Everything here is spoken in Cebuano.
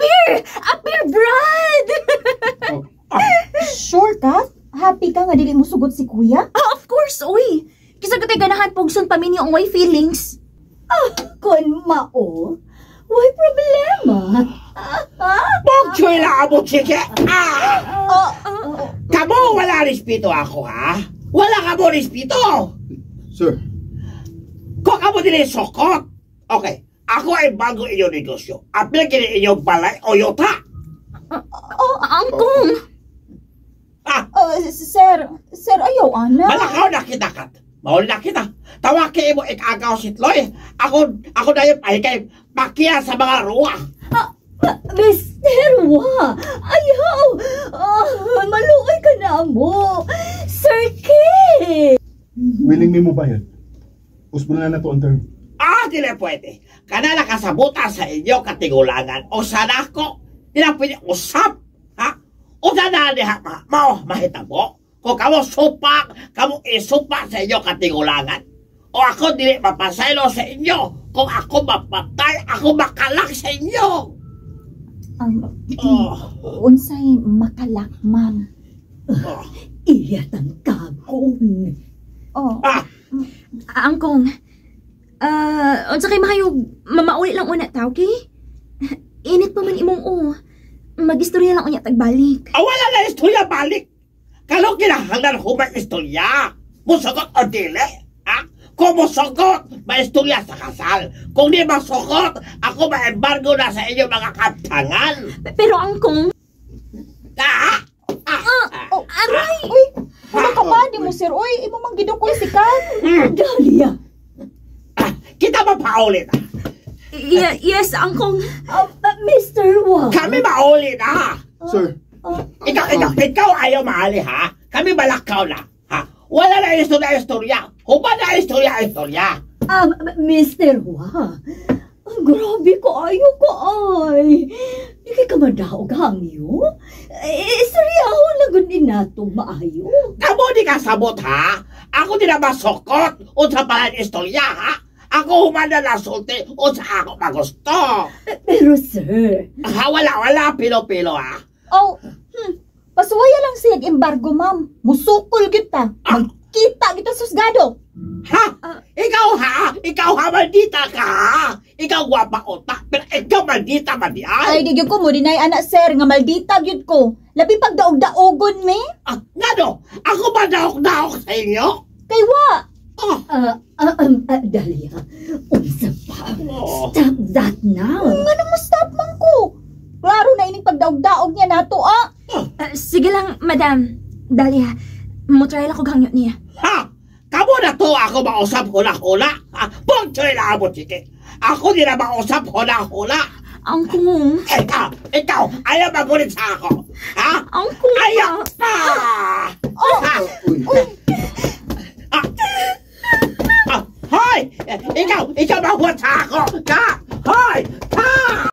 Appear! Appear, Brad! Sure ka? Happy ka nga dili mo sugot si kuya? Ah, of course, uy. Kisa ka ganahan pugson pa minyo ang way feelings. Kung mao, way problema. Bogchoy lang amo, chike! Ah! Kamo wala respeto ako, ha? Wala ka mo respeto! Sir, Kung kamo dili sukot. Okay, ako ay bago inyong negosyo. Apil kini inyong balay o yuta. Oh, angkong. Ah, Sir, sir, ayaw, ana. Malakaw na kita, kat. Maul na kita. Tawaki mo ikagaw si Tloy. Ako na yung pahikay. Pakiya sa mga ruwa. Mr. Wa, ayaw! Ah, maluoy ka na mo. Sir K! Willing mi mo bayad. Usbon na nato ang term. Ah, dili pwede. Kana nakasabuta sa inyo katigulangan o sana ko. Di na pwede usap. Ha? Usa na diha ma, mao mahitabo. Kung kamo supak, kamo isupak sa inyo katigulangan. O ako dili mapasaylo sa inyo. Kung ako mapatay, ako makalak sa inyo. Oh, Unsay makalak, ma'am? Oh. Iyat ang kagong. Oh, Ah, Angkong. Unsa kay mahayog mamauli lang una ta, okay? Init pa man imong o. Magistorya lang unya tagbalik. Ah, wala na istorya balik. Kalong kinahanglan humay istorya. Musugot o dili? Ha? Kung musugot, maistorya sa kasal. Kung di masugot, ako ma-embargo na sa inyong mga kaptangan. Pero angkong, Ah! Ah! Oh, aray! Uy, wala ka ba? Di mo, sir. Uy, imo mang gidukol si Kat. Dahlia, Ah, kita mapaulit ah. Yes, angkong. Mr. Wa. Kami maulit ah. Sir, Ikaw ayaw maali ha. Kami balakaw na. Ha? Wala na istorya istorya. Huba na istorya istorya. Mr. Wa. Ang grabe ko ayo ko ay. Di kay ka madaog hangyo. Eh, istoryahon lang gud ni nato maayo. Kamo di ka sabot ha. Ako di na masukot unsa pala istorya ha. Ako humana na sulti unsa ako magusto. Pero sir, Ha, wala wala pilo-pilo ha. Oh, pasuwaya lang siya embargo, ma'am. Musukol kita. Magkita kita susgado. Ha? Ikaw ha? Ikaw ha, maldita ka ha? Ikaw gwapa uta, pero ikaw maldita man di Ay, ay. di gyud ko mo dinay ana sir nga maldita gyud ko. Labi pag daog-daogon mi. Ah, ngano? Ako ba daok-daok sa inyo? Kay wa. Oh, Dahlia, unsa pa? Oh. Stop that now. Ngano mo stop man ko? Klaro na ining pagdaog-daog niya nato ah. Sige lang, madam. Dahlia, mo try lang ko hangyo niya. Ha? Kamo na to ako mausap hula-hula? Ha? Bongchoy na amo, chike. Ako di na mausap hula-hula. Angkong. Ikaw, ikaw, ayaw magulit sa ako. Ha? Angkong. Ayaw pa! Oh, Ha? Uy, Ah! Ah! Hoy! Ikaw, ikaw mahuwat sa ako! Ka!